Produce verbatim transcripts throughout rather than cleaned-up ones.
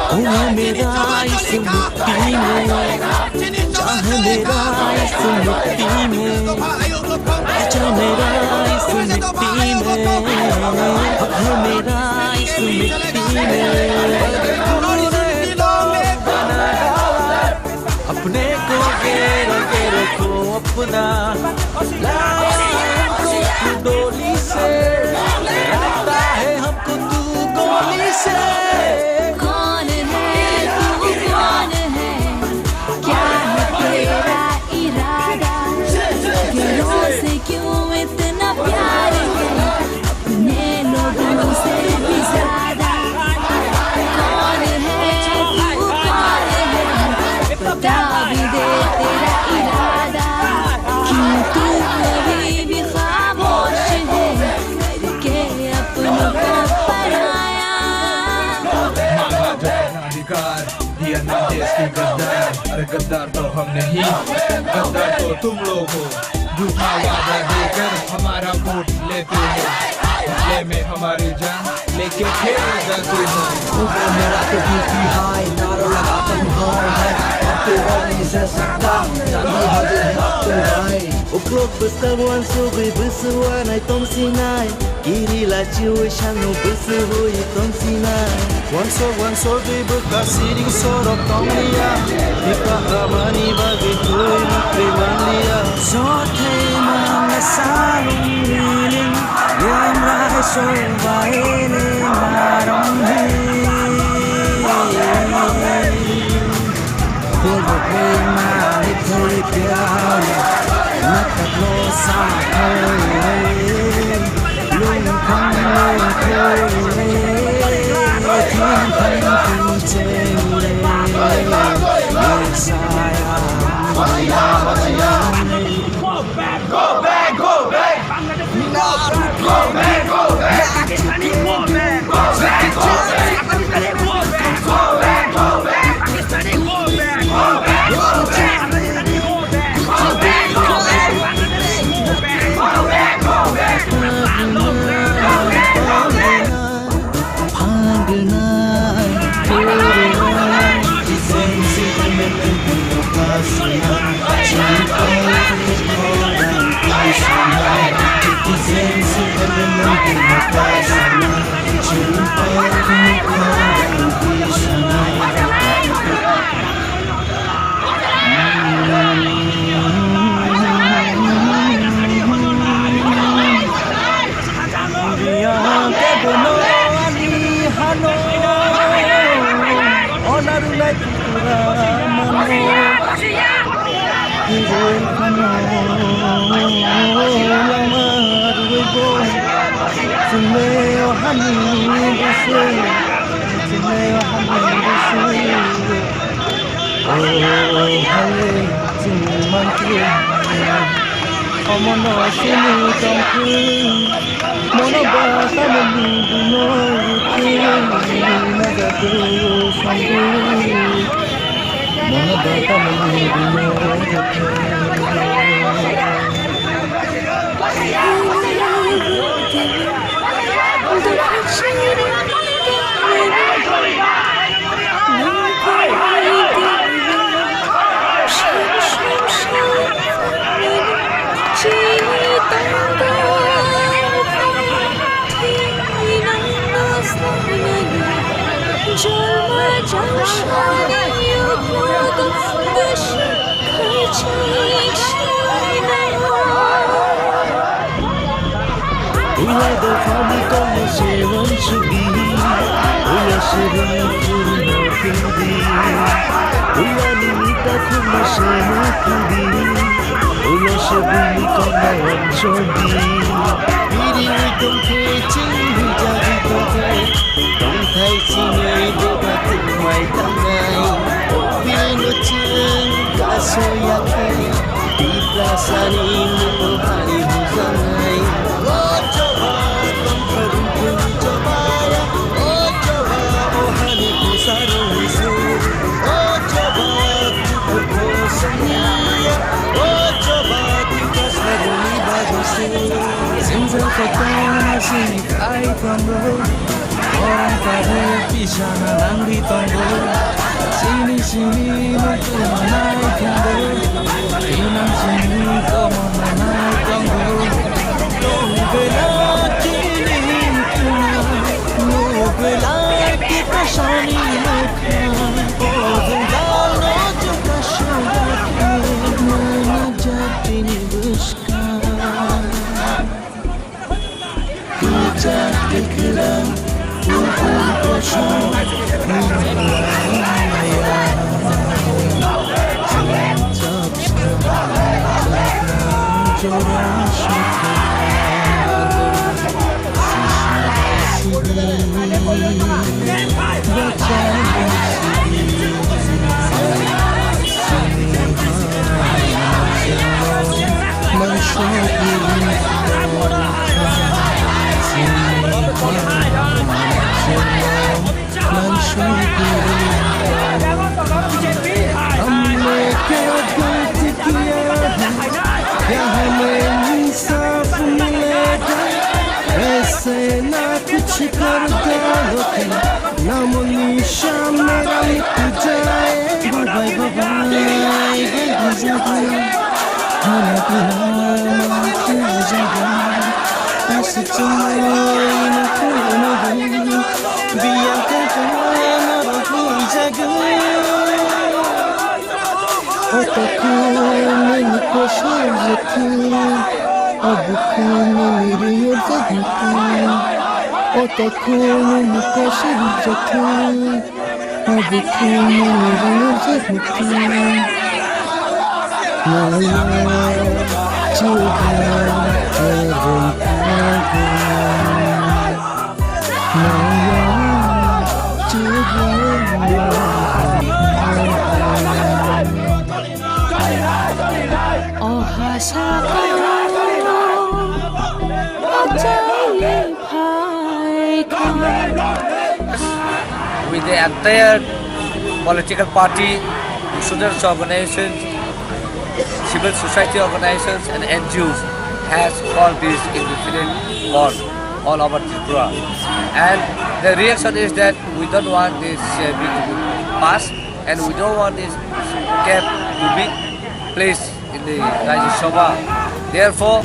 ओ मेरा इस मिट्टी में, चाह मेरा इस मिट्टी में, आजा मेरा इस मिट्टी में, हक है मेरा इस मिट्टी में। अपने को घेरो घेरो को अपना लाया हमको तू डोली से, रखता है हमको तू गोली से। कौन है तू, कौन है, क्या है तेरा इरादा, दिलों से क्यों इतना प्यार है, अपने लोगों से भी ज्यादा। कौन है तू, कौन है, बता भी दे तेरा इरादा। क्यों तू अभी भी खामोश है, करके अपनों को पराया। मांगा जो अपना अधिकार, दिया ना देश की गद्दार। अरे गद्दार तो हम नहीं, गद्दार तो तुम लोग हो। झूठा वादा देकर हमारा वोट लेते हो, बदले में हमारी जान लेके खेल जाते हो। ऊपर मेरा तो बीपी हाई, नारा लगाता हूँ हाय हाय। अब तो और नहीं सह सकता, जान भी हाजिर है अब तो भाई। Uklok bwskango uansugwi bwswui nai tongsinai, kiri lachiui sakno bwswui tongsinai. Uansuk uansugwi bwkha siring sorok tongliya, bipa amani bagwi twi mukri manliya. Sothai mangsa lungni ling, yamrai sobai ling marong hi. Go back, go back, go back. Bangladesh, go back, go back. Go back, go back. Pakistani, go back. Go back, go back. Afghanistani, go back. Go back, go back. Pakistani, go back. Go back, go back. Afghanistani, go back. Go back, go back. Bangladesh, go back. Go back, go back. Go back, go back. Yang kebono ani hano, onarunai Tripura mano. Hingoi hano, lama ruibo, chungle o hani bese, chungle o hani bese. O hai chini mankhe, omono sini tongkhe, mono ba tamoni buno uthi, najago songwi, mono ba tamoni buno uthi. Uya dophani kokno se uansukdi, uya se buini phurino phildi, uya nini takhukno se nukhuldi, uya se buini kokno uansukdi. Biri wi tongkhe chini hwijagwi tongkhe, tongthai chini doga tukmai tangnai. Tiprasani mung hari bujanai. Singjak kotor sini kai tongo, orang kare pisana nangri tongo. Sini sini nukung manai tongo, inang sini komo manai tongo. Nubela kini nukung, nubela kita sani nukung. Ozeng dal no juga sudah kini, mana jatini buska. ऐसे ना कुछ करता होती, नामो निशान मेरा मिट जाए। Bye bye, bye bye, bye bye, bye bye. खाना पीना माफ हो जाएगा, बस चलो ना खाना दे, बिया का खाना हो जाएगा। Otaku nini kosong jati, abuku nini riyo jati. Otaku nini kosong jati, abuku nini riyo jati. Naya chuga terentang. With the entire political party, students organizations, civil society organizations and N G Os has called this independent court all over Tripura. And the reaction is that we don't want this C I B to be passed and we don't want this camp to be placed in the Rajya Sabha. Therefore,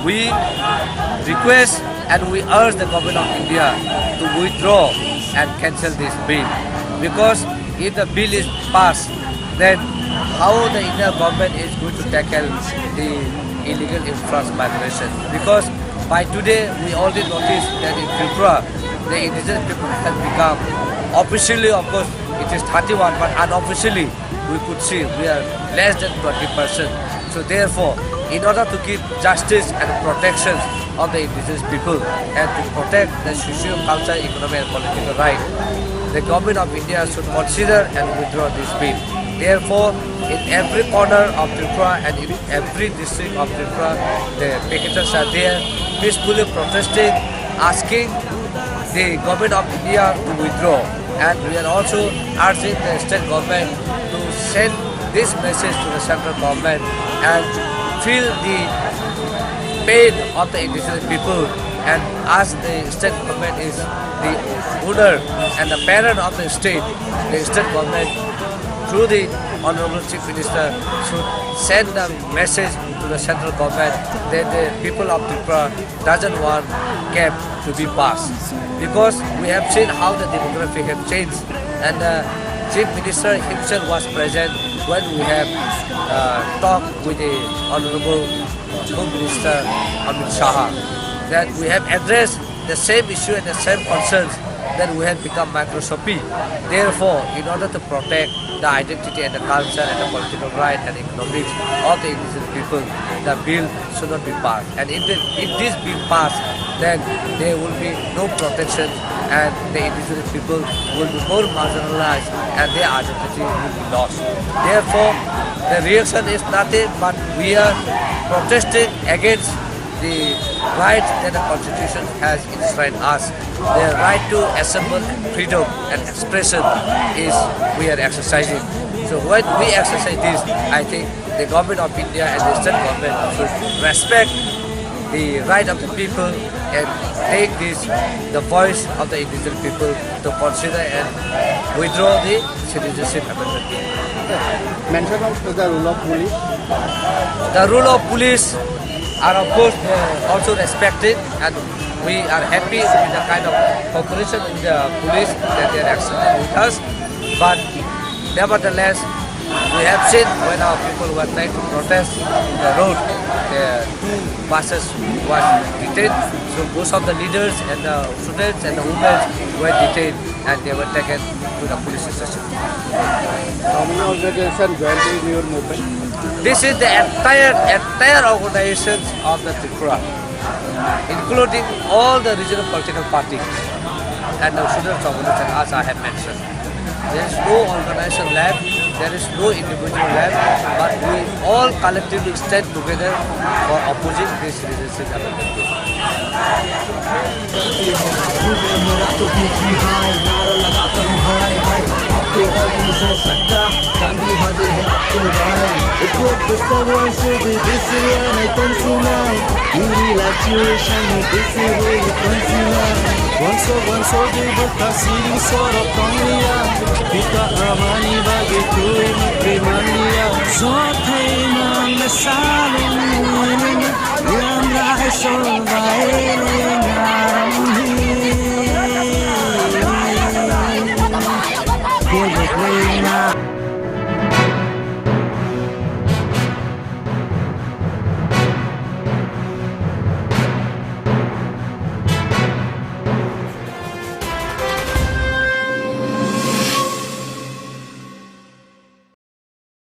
we request and we urge the government of India to withdraw and cancel this bill, because if the bill is passed, then how the India government is going to tackle the illegal influx migration? Because by today, we already noticed that in Tripura, the indigenous people have become, officially, of course, it is thirty-one, but unofficially, we could see we are less than twenty percent. So therefore, in order to give justice and protection of the indigenous people and to protect the socio-cultural, economic and political right, the government of India should consider and withdraw this bill. Therefore, in every corner of Tripura and in every district of Tripura, the picketers are there. Peacefully protesting, asking the government of India to withdraw. And we are also urging the state government to send this message to the central government and feel the pain of the indigenous people. And as the state government is the owner and the parent of the state, the state government, through the Honorable Chief Minister, should send a message to the central government that the people of Tripura doesn't want camp to be passed, because we have seen how the demography have changed, and the Chief Minister himself was present when we have, uh, talked with the Honorable Home Minister Amit Shah, that we have addressed the same issue and the same concerns, that we have become microscopy. Therefore, in order to protect the identity and the culture and the political right and economics of the indigenous people, the bill should not be passed. And if, the, if this bill passed, then there will be no protection and the indigenous people will be more marginalized and their identity will be lost. Therefore, the reaction is nothing but we are protesting against the right that the constitution has enshrined us. The right to assemble and freedom and expression is we are exercising. So when we exercise this, I think the government of India and the state government should respect the right of the people and take this, the voice of the indigenous people to consider and withdraw the citizenship amendment bill. Mention of the rule of police. The rule of police are of course uh, also respected, and we are happy with the kind of cooperation with the police that they are accepting with us. But nevertheless, we have seen when our people were trying to protest in the road, the two buses was detained. So most of the leaders and the students and the women were detained and they were taken to the police station. How many organizations joined in your movement? This is the entire entire organizations of the Tripura, including all the regional political parties and the students organization, as I have mentioned. There is no organization left, there is no individual left, but we all collectively stand together for opposing this citizenship amendment bill.